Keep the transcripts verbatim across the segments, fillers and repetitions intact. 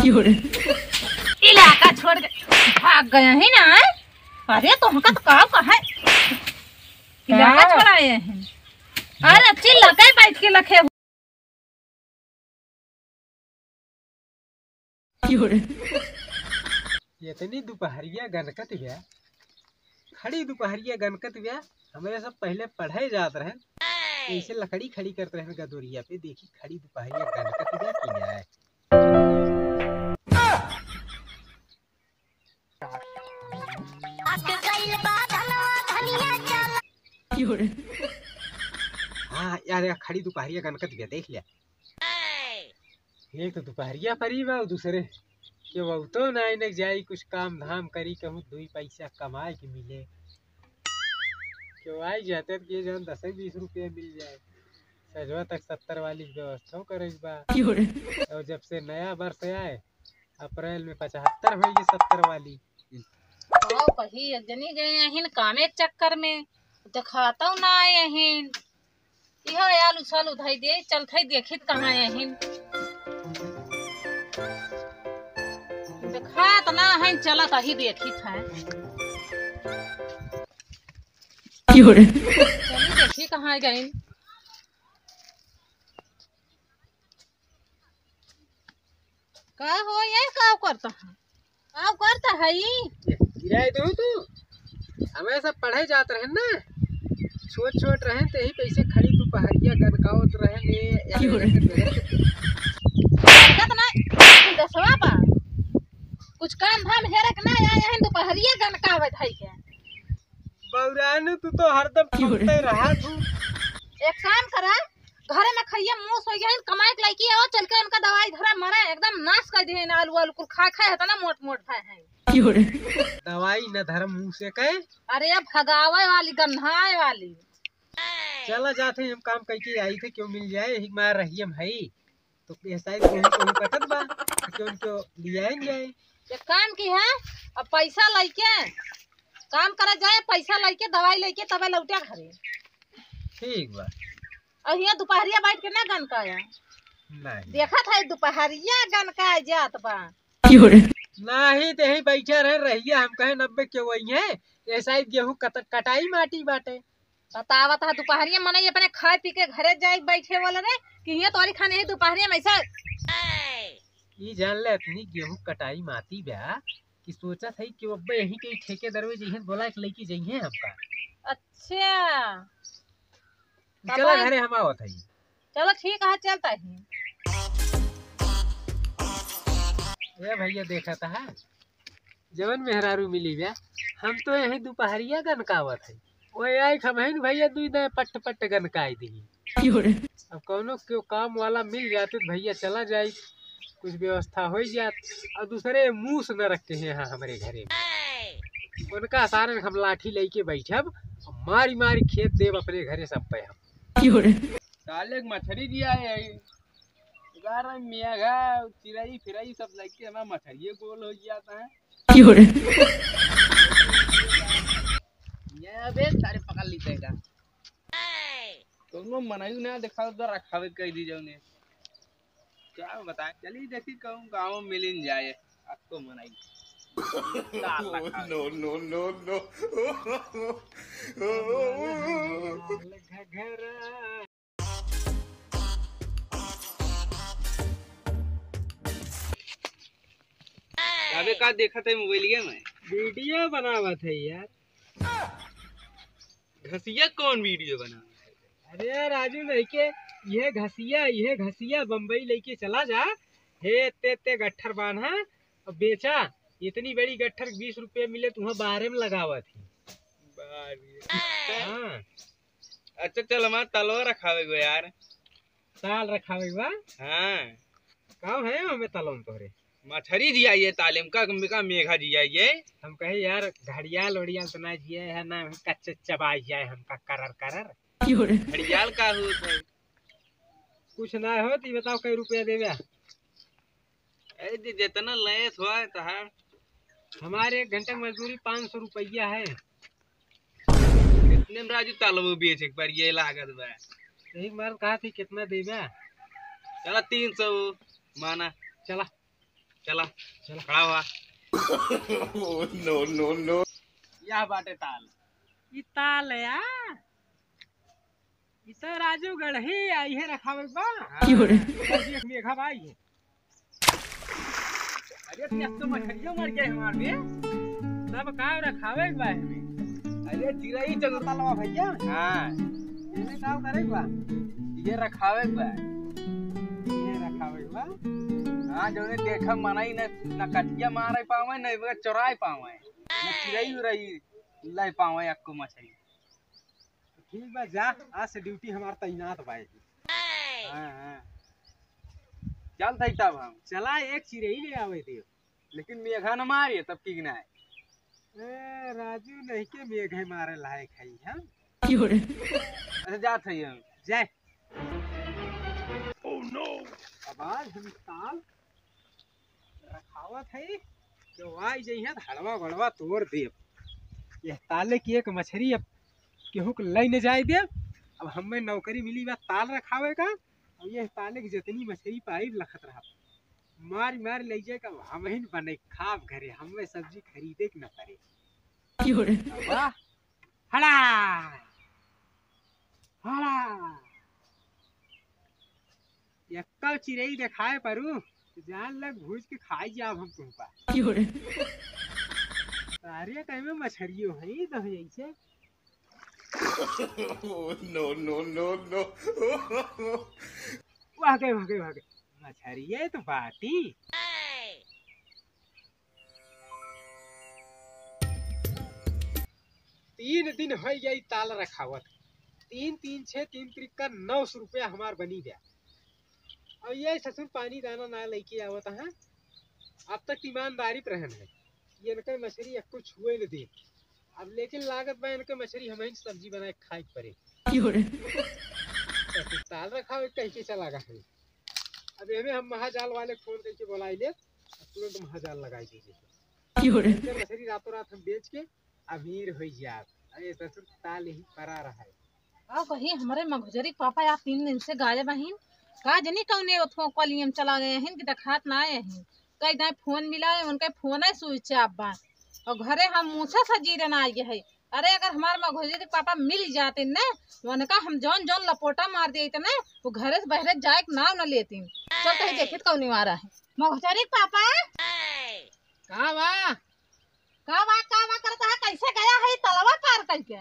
इलाका छोड़ के भाग गए ही ना। अरे, तो हमका तो का कहे, इलाका का? छोड़ाए हैं। अरे, चिल्ला के बैठ के लखे हो। इतनी दुपहरिया गनकत बा, खड़ी दुपहरिया गनकत बा। हमरे सब पहले पढ़े जात रहन, ऐसे लकड़ी खड़ी करत रहन गदोरिया पे, देखी खड़ी दुपहरिया गनकत बा कि नाय। हाँ यार, या खड़ी दुपहरिया गनकत बा, देख लिया। एक तो दुपहरिया परी बा, दूसरे के वो तो ना इन्हें जाई, कुछ काम धाम करी, कहूँ दुई पैसा कमाए के मिले। क्यों आई जाते कि जान दस बीस रुपया मिल जाए, सजवा तक सत्तर वाली के व्यवस्था करे के बा। और जब से नया वर्ष आए, अप्रैल में पचहत्तर होई, सत्तर वाली। आओ कही एक जनी गए अहिन कामे के चक्कर में, देखाता ना आए अहिन। इहो आलू सालू धई दे, चलत है देखित कहाँ अहिन। देखात ना है, चलत अही देखित है। चली देखी कहाँ गइन। का हो ये, का करता है? का करता है ई? गिराए दो तू। हमें सब पढ़े जात रहन ना, छोट छोट रहन ते ही कैसे खड़ी दुपहरिया गनकावत रहन ये, या की हो रहे? देखत ना, दसवा बा। कुछ काम धाम हेरक ना, या यहन दुपहरिया गनकावत है के। बौरानू, तू तो हरदम की हो रहे? ठोकते रहा तू। एक काम करा, घरे में खइया मुंह सोई गइन, कमाए के लइकी आओ, चल के उनका दवाई धरा मरे, एकदम नाश कर दिए ना, आलू आलू कुल खा खाए है, तना मोट मोट भए हैं। की हो रहे? दवाई न धरम मुंह से कहे। अरे भगावे वाली, गन्हाए वाली। चला जात है, हम काम करके आई थे, क्यों मिल जाए, यही मार रही हम है। तो ये शायद केहू केहू कटत बा, तो केहू केहू लियाइन जाए। एक काम की है, अब पैसा लइके काम करा जाए, पैसा लइके दवाई लइके तबे लौटे घरे। ठीक बा। और हियाँ दुपहरिया बैठ के ना गनकाया। नहीं। देखत है दुपहरिया गनकाए जात बा। नहीं, ते ही बैठे रहे रहिया, हम कहे नब्बे के वही है, ये शायद गेहूं कट-, कटाई माटी बाटे। बतावत है, दुपहरिया मनई अपने खाए पी के घरे जाए बैठे वाला रे, कि हियाँ तोरी खाने ही दुपहरिया में ऐसा। ई जान ले, इतनी गेहूं कटाई माटी बा कि सोचत है कि अब्बे यहीं के ठेकेदार में जइहन बोला के लइके जइहे हमका। अच्छा। चला तब घरे हम आवत है। चलो ठीक है, चलता ही। ए भैया, देखत है, जवन मेहरारू मिली बा, हम तो यही दुपहरिया गनकावत है। ओए आई खबहिन भैया, दुई दाएं पट्ट पट्ट गनकाई दी। अब कौनो केहू काम वाला मिल जाते तो भैया चला जाई, कुछ व्यवस्था हो जात। और दूसरे मूस न रखे हैं यहाँ हमरे घरे में, उनका सारन हम लाठी लेके बैठब, मारी मारी खेत देब अपने घरे सब पे हम। काले एक मछरी दिया है, गारा मेघा, चिरई फिरई सब लइके हमार मछरिये गोल हो जाता है। की हो रे? ये अबे सारे पकड़ ली तेरा। कौनो मनई ना देखा, उधर रखावे कह दी जाउने। क्या बताए, चली देखी कहूँ गाँव में मिलिन जाए, अब तो मनई। No, no, no, no। अबे का देखत है मोबाइलिया में? वीडियो बनावत है यार। घसिया कौन वीडियो बनावत है? अरे यार राजू नहीं के, ये घसिया, ये घसिया बम्बई लेके चला जा। हे ते ते गट्ठर बांधा और बेचा। इतनी बड़ी गट्ठर बीस रुपये मिले, तुम्हें बारह में लगावत ही। बारह। हाँ। अच्छा चल, हमार तलवा रखावे गो यार। ताल रखावे बा? हाँ। का है हमें तलवा में तोहरे? मछरी जियाइए ताले में, का, का मेघा जियाइए? हम कहे यार घड़ियाल वड़ियाल तो ना जिया है ना, कच्चे चबाई जाए हमका करर करर। घड़ियाल का होत है? कुछ ना होत, ई बताओ कई रुपया देबे? अरे जे जितना लेस हुआ है तहार। हमारे एक घंटे की मजदूरी पाँच सौ रुपया है। कितने में राजू तलबो बेचे के पड़ी, ये लागत बा। यही माल कहा थी, कितना देबे? चला तीन सौ माना। चला। चला, चला। खड़ा हुआ। Oh, no, no, no। या बाटे ताल। ई ताल या? ई तो राजू गढ़ही आई है रखावे बा। हाँ। क्यों रे? राजू एक मेघा भाई है। अरे, तू एक तो मछरियो मर गया हमार में। तब का रखावे बा हमें? अरे, चिरई चगुर तालवा भैया। हाँ। एमे का करे बा? ये रखावे बा। ये रखावे बा? हाँ, जौने देखा मनई न, न कटिया मारे पावे, न एबे चोराए पावे, न चिरई उरई ले पावे अक्को मछरी। ठीक बा, जा, आज से ड्यूटी हमार तैनात बा। हाँ, हाँ। चल तई तब हम। चला, एक चिरई ले आवे दे। लेकिन मेघा न मारिए तब की ना है। ए, राजू नहीं के मेघे मारे लायक है हम। क्यों रे? अच्छा, जात है हम। जय। Oh no! अब आज हम ताल रखावत है, जो आई जइहे त हड़वा बड़वा तोड़ देब। यह ताले की एक मछरी अब केहू के लई न जाए देब। अब हमें नौकरी मिली बा ताल रखावे का, और यह ताले की जितनी मछरी पाई लखत रहा, मार मार ले जाए का, हम ही बने खाब घरे, हमें सब्जी खरीदे के न पड़े। क्यों रे? वाह, हड़ा, हड़ा। यक्का चिरई देखाए परू, तो जान लग भूज के खाई जाब हम तुमका। क्यों रे? अरे, कहीं में मछरियो है, तो है ऐसे। Oh, no, no, no, no। वाह गए, वाह गए, वाह गए। मछरिये तो बाटी। तीन दिन होइ गया ई ताल रखावत। तीन तीन छः, तीन तिरिका नौ सौ रुपया हमार बनी गया। और ये ससुर पानी दाना ना लेके आवत है। अब तक ईमानदारी पर रहन है। ये इनके मछरी एक्को छुए न दे। अब लेकिन लागत बा इनके मछरी हमहिन सब्जी बनाए के खाए के पड़े। क्यों रे? तो ताल रखावे कह के चला गए। अब एमे हम महाजाल वाले फोन करके बुलाई ले, अब तुरंत महाजाल लगाई दीजिए। क्यों रे? इनके मछरी रातों रात हम बेच के अमीर हो जात। अरे ससुर, ताल ही परा रहा है। का कही, हमरे मघुजरी के पापा यार तीन दिन से गायब अहिन। का जनी कौने ओथुआ कलियम चला गए अहिन कि देखात ना आए अहिन। कई दाए फोन मिला है, उनके फोन है switch off बा। और घरे हम मूछा से जीरे ना आए है। अरे अगर हमार मघुजरी के पापा मिल जाते न, उनका हम जौन जौन लपोटा मार देते न, वो घरे से बहरे जाए के नाम न लेती। चल कहीं देखित कौन आ रहा है। मघुजरी के पापा। का बा? का बा, का बा करत है? कैसे गया है तलवा पार करके?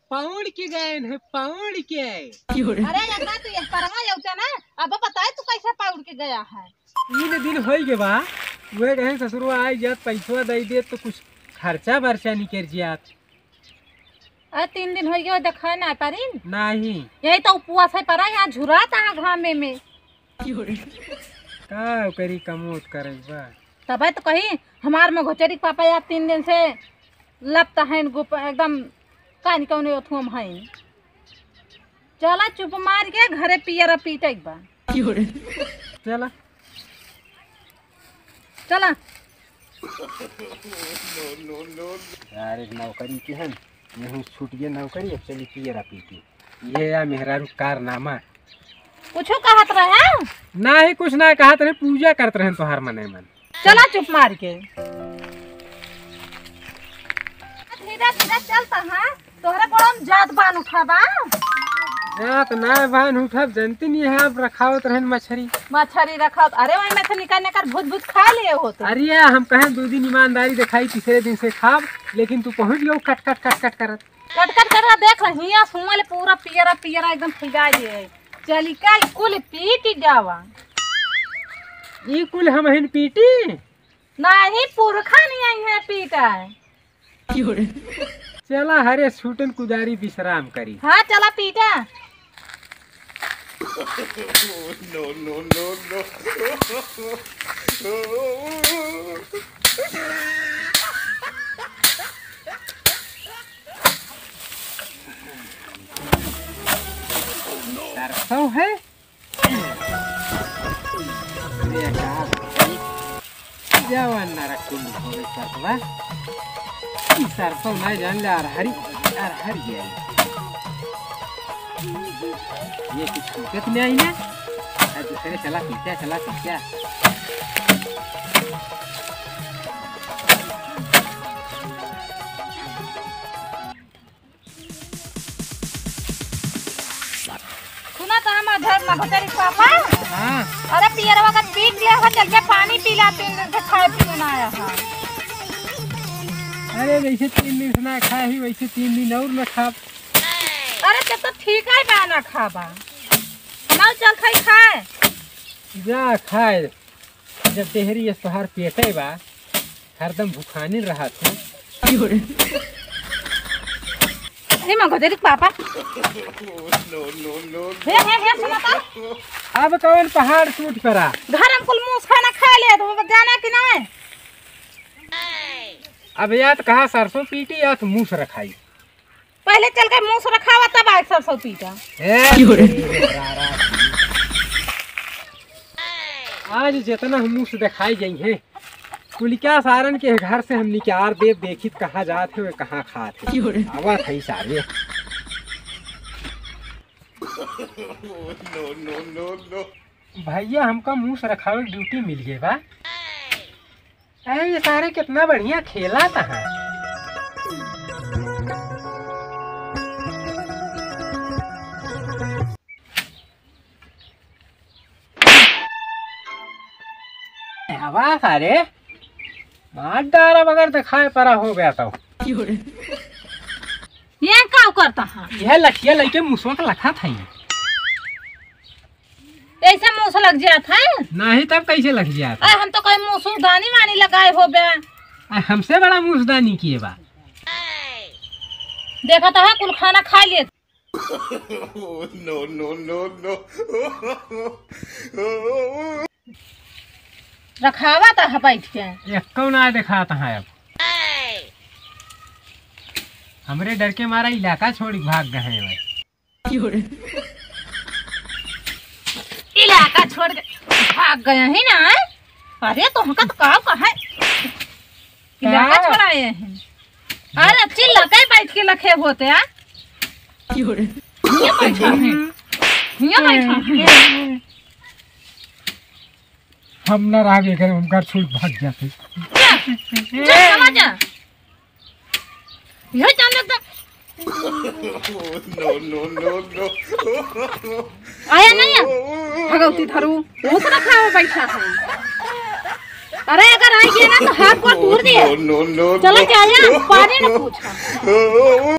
पौड़ के गए हैं, पौड़ के। अरे अगला तू ये परवा यौते ना, अब बताए तू कैसे पौड़ के गया है? तीन दिन होई गए बा, वे कहे ससुरवा आई जात, पैसवा दे दे तो कुछ खर्चा बर्चा निकल जात। अरे तीन दिन होई गए, देखाए ना पारिन? नहीं। यही तो उपवास है परा, यहाँ झुरात है घामे में। का करी, कमोत करे बा। तबे तो कही, हमार मघोचरी के पापा यार तीन दिन से लपता है, गुप-, एकदम कानी कौने ओथुम है। चला चुप मार के घरे पियरा पीटे के बा। चला। चला। यार, एक नौकरी के हन, यहू छूट गए नौकरी, अब चली पियरा पीटी। ये या मेहरारू कारनामा। कुछो कहत रहे? नाही, कुछ ना कहत रहे, पूजा करत रहे तोहार मने मन। चला चुप मार के। धीरे धीरे चल तहाँ, तोहरे गोड़वा में जात बान उठा बा। जात ना बान उठब, जनती नहीं है, अब रखावत रहन मछरी। मछरी रखावत, अरे वही में से निकाल निकाल भूत भूत खा लिए हो तो। अरे हम कहें दो दिन ईमानदारी दिखाई, तीसरे दिन से खाब, लेकिन तू पहुँच गयो कट कट कट कट करत। कट कट करत देख रही है, सुमल पूरा पियरा पियरा एकदम फैला दिए। चली का ई कुल पीटी जावा। ई कुल हम हिन पीटी? नाही, पुरखा नहीं आई है पीटा है। चला हरे सूटन कुदारी विश्राम करी। हाँ, चला पीटा। No, no, no, no। सरसों है? ये का भाई? जवन नरक कुल होवे सरसवा। ई सरसों नहीं जान ले अरहरी, अरहरी है। ये कुछ दिक्कत नहीं आई ना? आ दूसरे चला पीछे, चला पीछे। सुना तो हम अधर मगोदरी पापा। हाँ। अरे पियरवा का पीट लिया है, चल के पानी पी ला, तीन दिन से खाए पीए ना आया है। अरे जैसे तीन दिन से ना खाए ही, वैसे तीन दिन और ना खा। अरे जब तो ठीक है बा ना खाबा। ना चल खाई खाए। जा खाए। जब देहरी यस तोहार पेटे बा, हरदम भुखानी रहत हो। हे मगोदरी पापा। हे, हे, हे, सुना तो। अब कौन पहाड़ टूट पड़ा? घर हम कुल मूस खाना खा ले, तो जाना कि नहीं? अब याद कहा सरसों पीटी या तो मूस रखाई। पहले चल के मूस रखावा, तब आए सरसों पीटा। ए, क्यों रे? आज जितना हम मूस दिखाई गई हैं, कुलिका सारन के घर से हम निकार देब, देखित कहाँ जात है, कहाँ खात है। क्यों रे? आवा था सारे। भैया, हमका मूस रखावे के ड्यूटी मिल गई बा। अरे, ये सारे कितना बढ़िया खेला था। आवा सारे, मार डारा बगैर दिखाए परा हो गया तो। ये का करता है? यह लठिया लेके मुसवा के लखा था ये। ऐसे मूस लग जात है? नहीं, तब कैसे लग जात है? अरे, हम तो कहीं मूसू दानी वानी लगाए हो बे। अरे, हमसे बड़ा मूस दानी किए बा। देखा तो है, कुल खाना खा लिए। No, no, no, no। रखावा तो है बैठ के। एक कौन आए देखात है अब। हमरे डर के मारा इलाका छोड़ के भाग गए हैं भाई। इलाका छोड़ के भाग गए हैं ना। अरे, तो हमका तो का कहे, इलाका का? छोड़ाए हैं। अरे, चिल्ला के बैठ के लखे होते हैं। हियाँ बैठा है, हियाँ बैठा है। हम ना रह गए, हम घर छोड़ भाग जाते। जा, जा, चला जा। यह जाने तो। No, no, no, no। आया नहीं है? भगवती धरू, वो तो रखा है, बैठा है। अरे अगर आई गया ना तो हाथ को तोड़ दिया। No, no, no, चलो no। क्या आया? पानी ना पूछा।